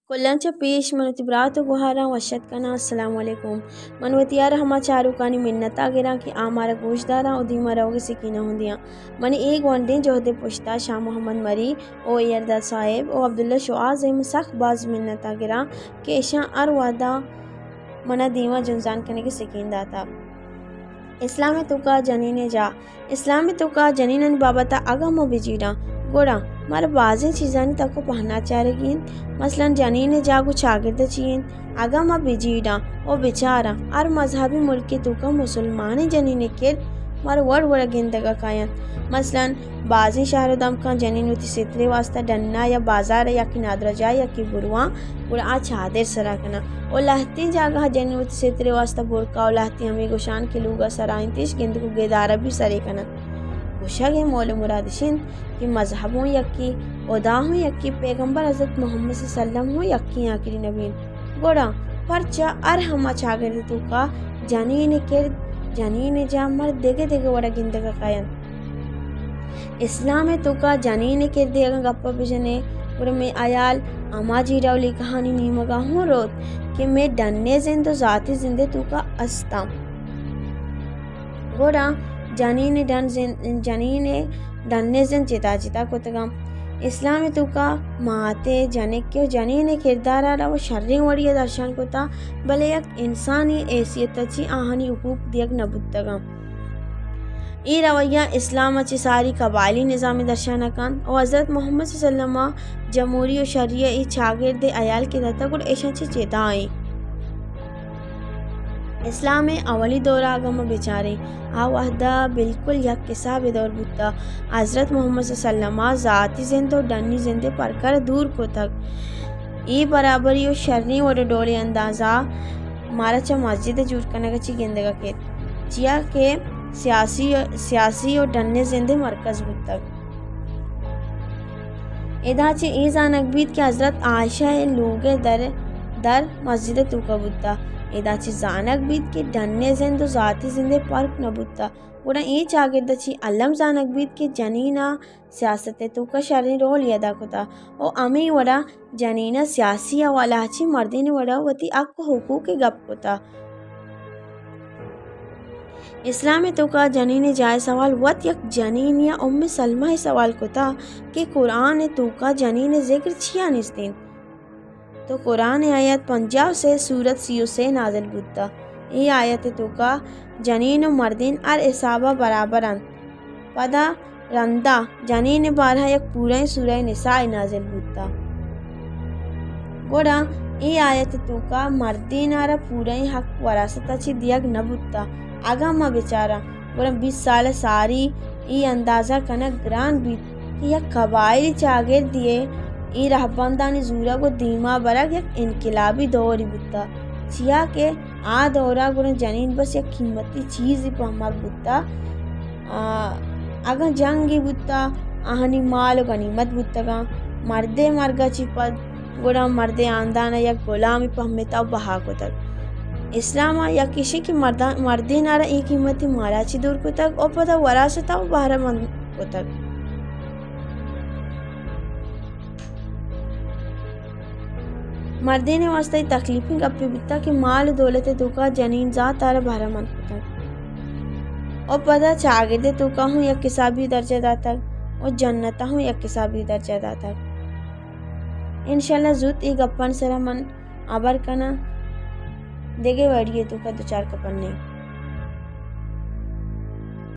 کلاں چہ پیش من وتی برات ءُ گوھاراں وش اتک کناں۔ السلام علیکم۔ من وتی ہر ہما چاروکانی منت ءَ گراں کہ آ مارا گوش داراں ءُ دیما روگ ءِ سکین ءَ ہوں دیاں۔ منی اے گونڈیں جہد ءِ پشت ءَ شاہ محمد مری ءُ ایرداد صاحب ءُ عبداللہ شوہاز ءِ من سک باز منت ءَ گراں کہ ایشاں ہر وہد ءَ منا دیما جنزان کنگ ءِ سکین داتا۔ اسلام ءِ توکا جنین ءِ جاہ۔ اسلام ءِ توکا جنینانی بابت ءَ اگاں ما بجیڑاں، گڑا مارا بازیں چیزانی تک ءَ پہنا چارگی انت۔ مثلاً جنین ءِ جاہ گوں چاگرد ءَ چی انت؟ اگاں ما بجیڑاں ءُ بچاراں، ہر مذہبی ملک ءِ توکا مسلمانیں جنین ءِ کرد مارا وڑ وڑ ءَ گندگ ءَ کاینت۔ مثلاً بازیں شہر ءُ دمکاں جنین وتی ستر ءِ واستہ ڈن ءَ یا بازار ءَ یا کہ نادراہ جاہ ءَ یا کہ برواں، گڑا آ چادر سرا کناں۔ ءُ لہتیں جاگہ ءَ جنین وتی ستر ءِ واستہ برقع ءُ لہتیں ہمے گوشان کہ لوگ ءَ سرا انت، ایش گندگ ءُ گدار ءَ بھی سرے کننت۔ گوشگ ءِ مول ءُ مراد اش انت کہ مذہب ہوں یکے، ہدا ہوں یکے، پیغمبر حضرت محمد صلی اللہ علیہ وسلم ہوں یکیں آخری نبی انت۔ گڑا پرچا ہر ہما چاگرد ءِ توکا جنین ءِ کرد، جنین ءِ جاہ مارا دگہ دگہ وڑ ءَ گندگ ءَ کاینت؟ اسلام ءِ توکا جنین ءِ کرد ءِ اگاں گپ ءَ بجنیں، گڑا مئے ہیال ہما جیڑہ ءُ لیکہانی نیمگ ءَ ہوں روت کہ مئے ڈن ءِ زند ءُ ذاتی زند ءِ توکا استاں۔ گڑا جنین ءِ ڈن زند، جنین ءِ ڈن ءِ زند جتا جتا کتگاں۔ اسلام ءِ توکا مات ءِ، جنک ءِ ءُ جنین ءِ کردار ءَ را وَ شریں وڑے ءَ درشان کتا، بلے یک انسانی حیثیت ءَ چہ آہانی حقوق دیگ نہ بوتگاں۔ اے رویہ اسلام ءَ چہ ساری قبائلی نظام ءِ درشان ءَ کنت ءُ حضرت محمد صلی اللہ علیہ وسلم ءَ جمہوری ءُ شرعی ءَ اے چاگرد ءِ ہیال کہ داتگ، گڑا ایشاں چہ جتا ایں۔ اسلام ءِ اولی دور ءَ اگاں ما بچاریں، آ وہد ءَ بالکل یک حساب ءِ دور بوتگ۔ حضرت محمد صلی اللہ علیہ وسلم ءَ ذاتی زند ءُ ڈنی زند ءِ پرک ءَ را دور کتگ۔ اے برابری ءُ شریں وڑ ءُ ڈول ءِ انداز ءَ مارا چہ مسجد ءِ جوڑ کنگ ءَ چہ گندگ ءَ کیت، چیا کہ سیاسی، سیاسی ءُ ڈنی زند ءِ مرکز بوتگ۔ ادا چہ اے زانگ بیت کہ حضرت عائشہ ءِ لوگ ءِ در، در مسجد ءِ توکا بوتہ۔ ادا چہ زانگ بیت کہ ڈن ءِ زند ءُ ذاتی زند ءِ پرک نہ بوتہ۔ گڑا اے چاگرد ءَ چہ الم زانگ بیت کہ جنین ءَ سیاست ءِ توکا شریں رولے ادا کتہ ءُ ہمے وڑا جنین ءَ سیاسی حوالہ ءَ چہ مردین ءِ وڑا وتی حق ءُ حقوق ءِ گپ کتہ۔ اسلام ءِ توکا جنین ءِ جاہ ءِ سوال وت یک جنینے ءَ ام سلمہ ءَ سوال کتہ کہ قرآن ءِ توکا جنین ءِ ذکر چیا نیست انت؟ تو قرآن ءِ آیت پنجاہ ءُ سے، سورت سی ءُ سے نازل بوتہ۔ اے آیت ءِ توکا جنین ءُ مردین ہر حساب ءَ برابر انت۔ پدا رندا جنین ءِ بارہ ءَ یک پورئیں سورہ نساء نازل بوتہ۔ گڑا اے آیت ءِ توکا مردین ءَ را پورئیں حق وراثت ءَ چہ دیگ نہ بوتہ۔ اگاں ما بچاراں، گڑا بیست سال ءَ ساری اے اندازہ کنگ گران بیت کہ یک قبائلی چاگردے ءِ اے رہبندانی زورگ ءُ دیما برگ یک انقلابی دورے بوتہ، چیا کہ آ دور ءَ گڑا جنین بس یک قیمتی چیزے پہمگ بوتہ۔ آ، اگاں جنگے بوتہ، آہانی مال ءُ غنیمت بوتگاں۔ مردے مرگ ءَ چہ پد گڑا مردے ہاندان ءَ یک غلامے پہمتہ ءُ بہا کتگ۔ اسلام ءَ یک ایشی کہ مردان، مردین ءَ را اے قیمتی مال ءَ چہ دور کتگ ءُ پدا وراثت ءَ بہرہ مند کتگ۔ مردین ءِ واستہ اے تکلیفیں گپے بوتگ کہ مال ءُ دولت ءِ توکا جنین زات ءَ را بہرہ مند کتگ ءُ پدا چاگرد ءِ توکا ہوں یک حسابی درجہ داتگ ءُ جنت ءَ ہوں یک حسابی درجہ داتگ۔ انشاءاللہ زوت اے گپانی سرا من ہبر کناں، دگہ ویڈیو ءِ توکا دوچار کپنیں۔